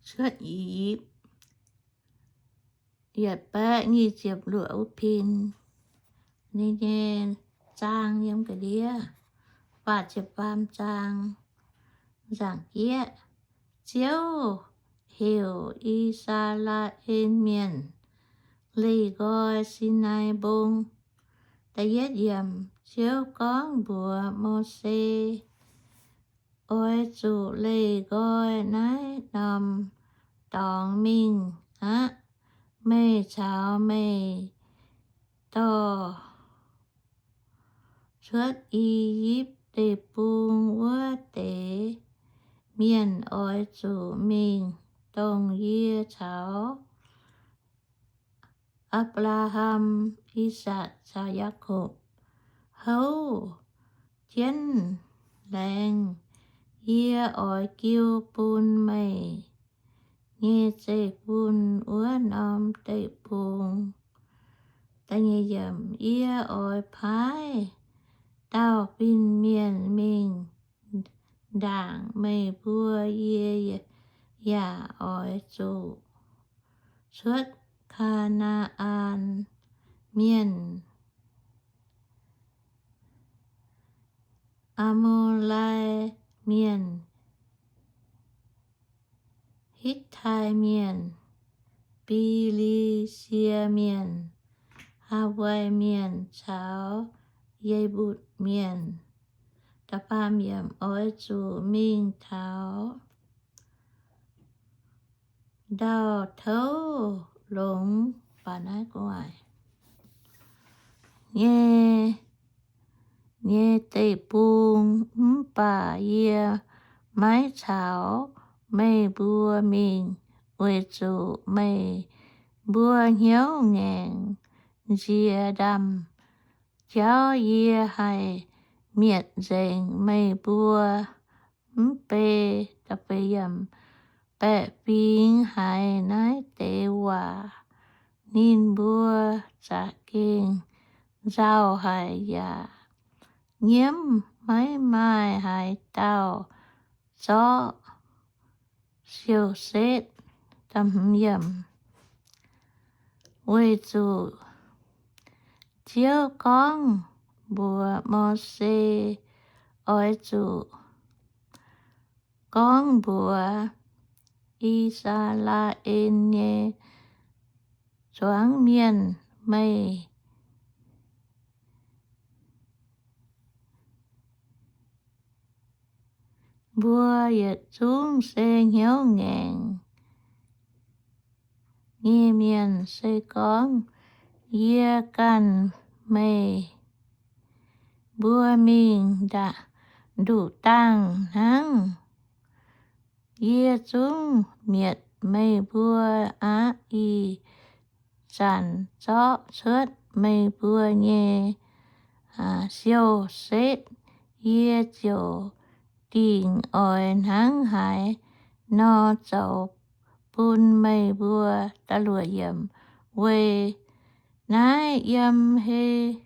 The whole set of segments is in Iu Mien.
cuotv I^yipv yietc baeqv nyic ziepc luoqc wuov pin, ninh nyei zaang yiem ga'ndiev faah ziepc faam zaang. Nzaangc jieqv, Ziouv heuc I^saa^laa^en Mienh leih nqoi Sinai Mbong. Da'yietv yiemc, Ziouv gorngv mbuox Mose, Oix zuqc leih nqoi naaiv norm dorngx mingh aqv. Meih caux meih dorh cuotv I^yipv Deic-Bung wuov deix mienh oix zuqc mingh dongh yie caux Apc^laa^ham, I^sakc caux Yaakopv houv jienv laengz. Yie oix jiu bun meih nyei zeiv-fun wuov norm deic-bung. Yie oix paaiv dauh fin-mienh mingh ndaangc meih mbuo. Yie yaac oix zuqc cuotv Kaa^naa^an Mienh, Aa^mo^lai Mienh, Hitv^tai Mienh, Bi^li^sie Mienh, Haa^wai Mienh caux Ye^mbutc Mienh. Oix zuqc mingh taux ndau-touv longx, baac naaiv gu'nguaaic nyei, nyei deic-bung, mv baac yie maiv caux meih mbuo mingh, weic zuqc meih mbuo hnyouv ngaengc nziex ndaamv-jauv. Yie haih mietc nzengc meih mbuo mv bei. Baeqc fingx haiz naaiv deix waac, ninh mbuo za'gengh nzauh haic yaac nyiemv, maiv maaih haaix dauh zorqv Siou^setv. Weic zuqc Ziouv gorngv mbuox Mose, Oix zuqc gorngv mbuox I^saa^laa^en nyei zuangx mienh, Meih mbuo yietc zungv se hnyouv ngaengc nyei mienh. Se gorngv yie ganh meih mbuo mingh nduqc dangh hnangv, yie zungv mietc meih mbuo aqv. Ih zanc zorqv cuotv meih mbuo nyei siou-setv, yie ziouc dingc oix hnangv haaix nor zoux bun meih mbuo. Weic naaiv yiem He-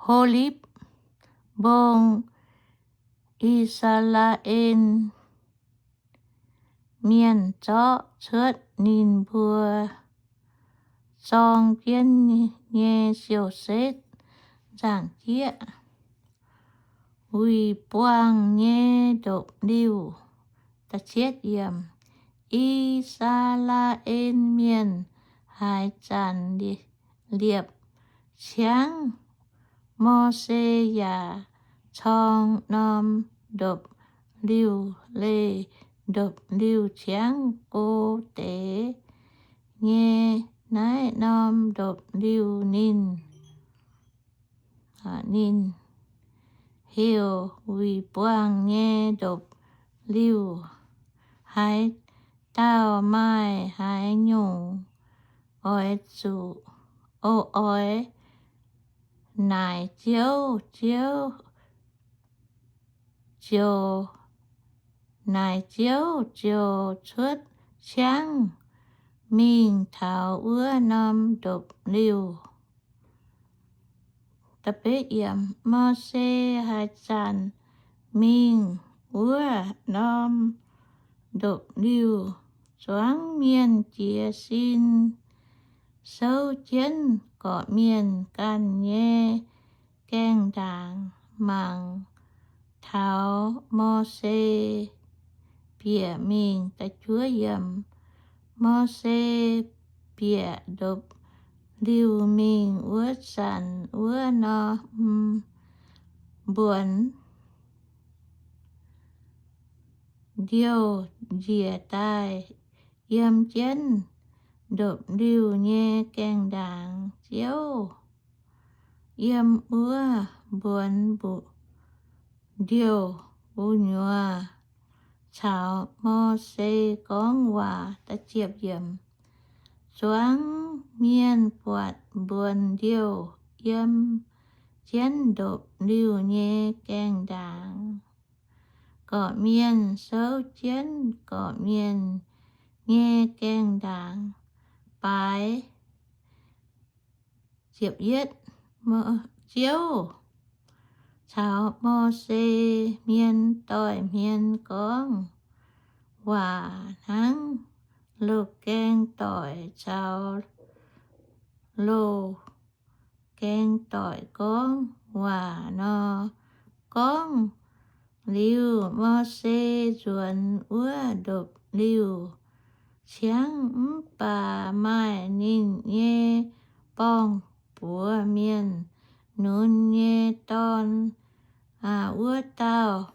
Holipv Mbong, I^saa^laa^en Mienh zorqv cuotv ninh mbuo zorng jienv nyei siou-setv. Nzaangc jieqv, Wuic Buangh Nyei Ndopv-Liuh. I^saa^laa^en Mienh haaix zanc liepc ciangv, Mose yaac corng norm ndopv-liuh leih ndopv-liuh ciangv go deix nyei naaiv norm ndopv-liuh ninh, ninh heuc Wuic Buangh Nyei Ndopv-Liuh. Haaix dauh maaih haaix nyungc oix zuqc, o, oix naaic Ziouv, Ziouv ziouc, naaic Ziouv ziouc cuotv ciangv mingh taux wuov norm ndopv-liuh. Mose haaix zanc mingh wuov norm ndopv-liuh zuangx mienh jiez sin souv jienv gorqv-mienh ganh nyei gaengh ndaangc mangc taux Mose bieqc mingh. Mose bieqc ndopv-liuh mingh wuov zanc wuov norm mbuonx ndiouh njiec daaih yiem jienv ndopv-liuh nyei gaengh ndaangc. Ziouv yiem wuov mbuonx mbu'ndiouh gu'nyuoz caux Mose gorngv waac. Zuangx mienh buatc mbuonx ndiouh yiem jienv ndopv-liuh nyei gaengh ndaangc. Gorqv-mienh souv jienv gorqv-mienh nyei gaengh ndaangc baaix. Ziouv caux Mose hmien doix-hmien gorngv waac hnangv loz-gaeng doic caux loz-gaeng doic gorngv waac nor. Gorngv liuz, Mose nzuonx wuov ndopv-liuh ciangv, mv baac maaih ninh nyei borng-buoz mienh, Nun nyei dorn, wuov dauh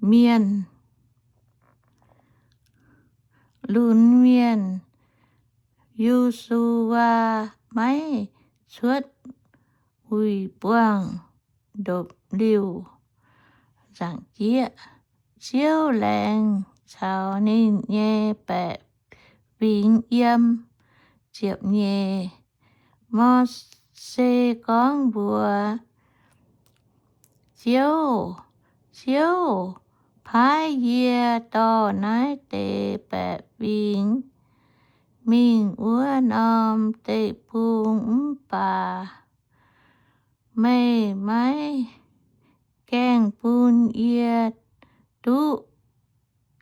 mienh, lunx mienh, Yo^su^waa, maiv cuotv wuic buangh ndopv-liuh. Ziouv laengz caux ninh nyei baeqc fingx yiem. Ziepc nyeic. Mose gorngv mbuox Ziouv, Ziouv, paaiv yie dorh naaiv deix baeqc fingx mingh wuov norm deic-bung, mv baac meih maiv gaengh bun yie duqv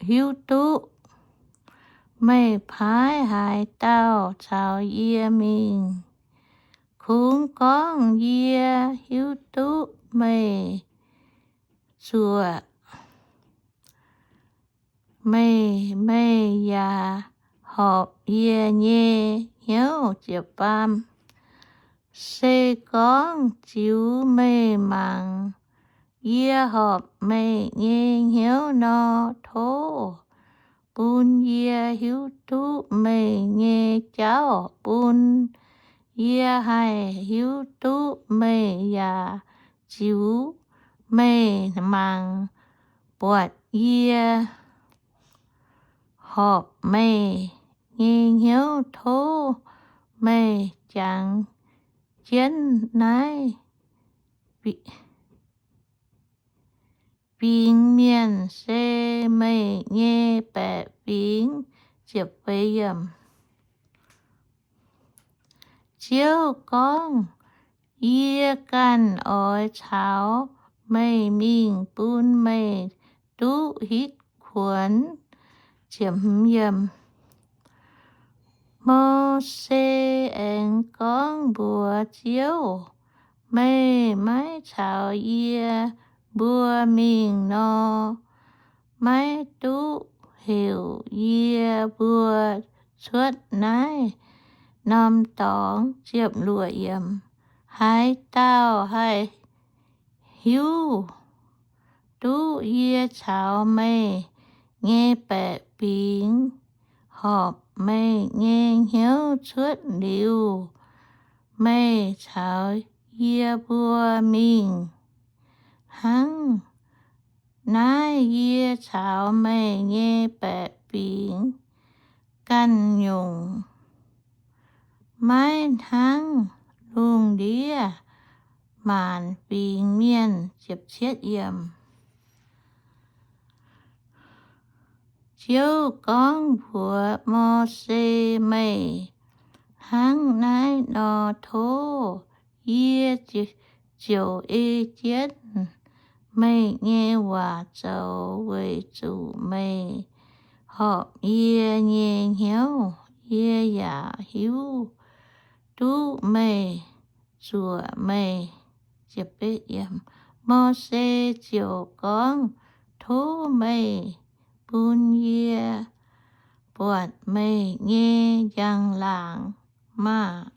hiuv duqv meih paaiv haaix dauh caux yie mingh. Kungx gorngv yie hiuv duqv meih zuoqc meih, meih yaac horpc yie nyei hnyouv. Se gorngv ziux meih mangc yie horpc meih nyei hnyouv nor, tov bun yie hiuv duqv meih nyei jauv, bun yie haih hiuv duqv meih yaac ziux meih mangc buatc yie horpc meih nyei hnyouv. Tov meih jangx jienv naaiv fingx mienh se meih nyei baeqc fingx. Ziouv gorngv, Yie ganh oix caux meih mingh bun meih duqv hitv kuonx. Mose aengx gorngv mbuox Ziouv, Meih maiv caux yie mbuo mingh nor, maiv duqv heuc yie mbuo cuotv naaiv norm dorngx. Haaix dauh haih hiuv duqv yie caux meih nyei baeqc fingx horpc meih nyei hnyouv cuotv liuz, meih caux yie mbuo mingh hnangv naaiv. Yie caux meih nyei baeqc fingx ganh nyungc, maiv hnangv lungh ndiev maanc fingx mienh. Ziouv gorngv mbuox Mose, Meih hnangv naaiv nor, tov yie ziouc ei jienv meih nyei waac zoux, weic zuqc meih horpc yie nyei hnyouv. Yie yaac hiuv duqv meih zuoqc meih. Mose ziouc gorngv, Tov meih bun yie buatc meih nyei njang-laangc maah!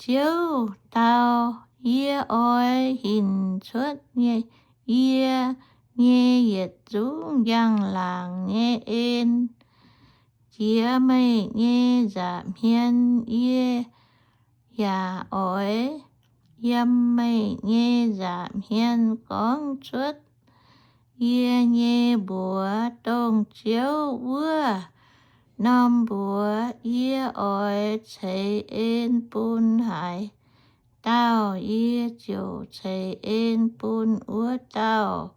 Ziouv dau, Yie oix hinc cuotv yie nyei yietc zungv njang-laangc nyei en jiex meih nyei nza'hmien. Yie yaac oix yiem meih nyei nza'hmien gorngv cuotv yie nyei mbuox, dongh Ziouv wuov norm mbuox. Yie oix ceix en bun haaix dauh, yie ziouc ceix en bun wuov dauh.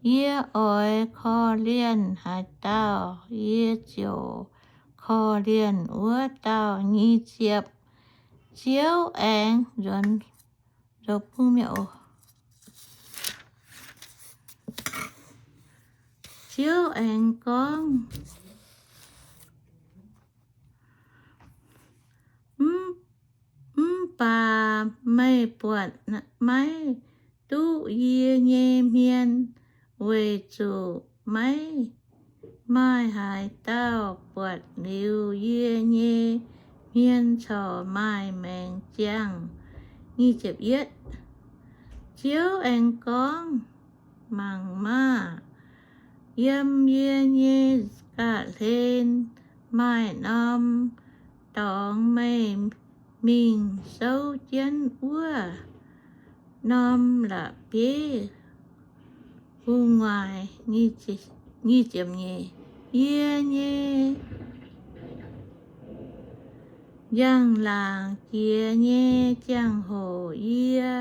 Yie oix korv-lienh haaix dauh, yie ziouc korv-lienh wuov dauh. Nyic ziepc. Ziouv aengx nzuonx, nzuonx bung mi'aqv oc. Ziouv aengx gorngv, Mv, mv baac meih buatc maiv duqv yie nyei hmien, weic zuqc maiv maaih haaix dauh buatc liuz yie nyei hmien corc maaih maengc ziangh. Ziouv aengx gorngv, Mangc maah! Yiem yie nyei ga'hlen maaih norm dorngx, meih mingh souv jienv wuov norm la'bieiv gu'nguaaic. Yie nyei njang-laangc jiex nyei ziangh hoc yie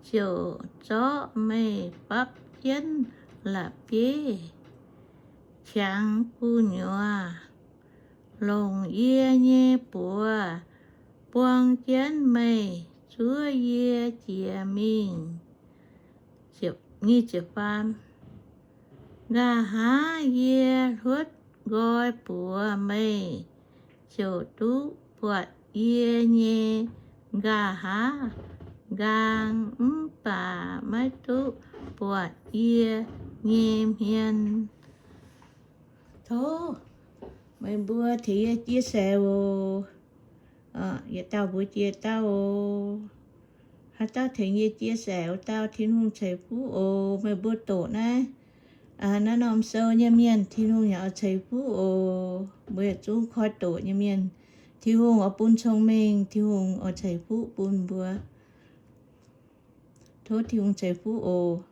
ziouc zorqv meih fapv jienv la'bieiv, qangx gu'nyuoz, longc yie nyei buoz buang jienv meih, zuov yie jiex mingh. Nqa'haav yie hluotv nqoi buoz, meih ziouc duqv buatc yie nyei nqa'haav nqaang, mv baac maiv duqv buatc yie nyei hmien. Tov meih mbuo tengx yie chia sẻ oc. Yietc dauh mbuox jiex dauh oc. Haaix dauh tengx yie chia sẻ wuov dauh, Tin-Hungh ceix fuqv oc. Meih mbuo doqc naaiv, naaiv norm sou nyei mienh, Tin-Hungh yaac oix ceix fuqv oc. Mbuo yietc zungv koi doqc nyei mienh, Tin-Hungh oix bun cong-mengh, Tin-Hungh oix ceix fuqv bun mbuo. Tov Tin-Hungh ceix fuqv oc.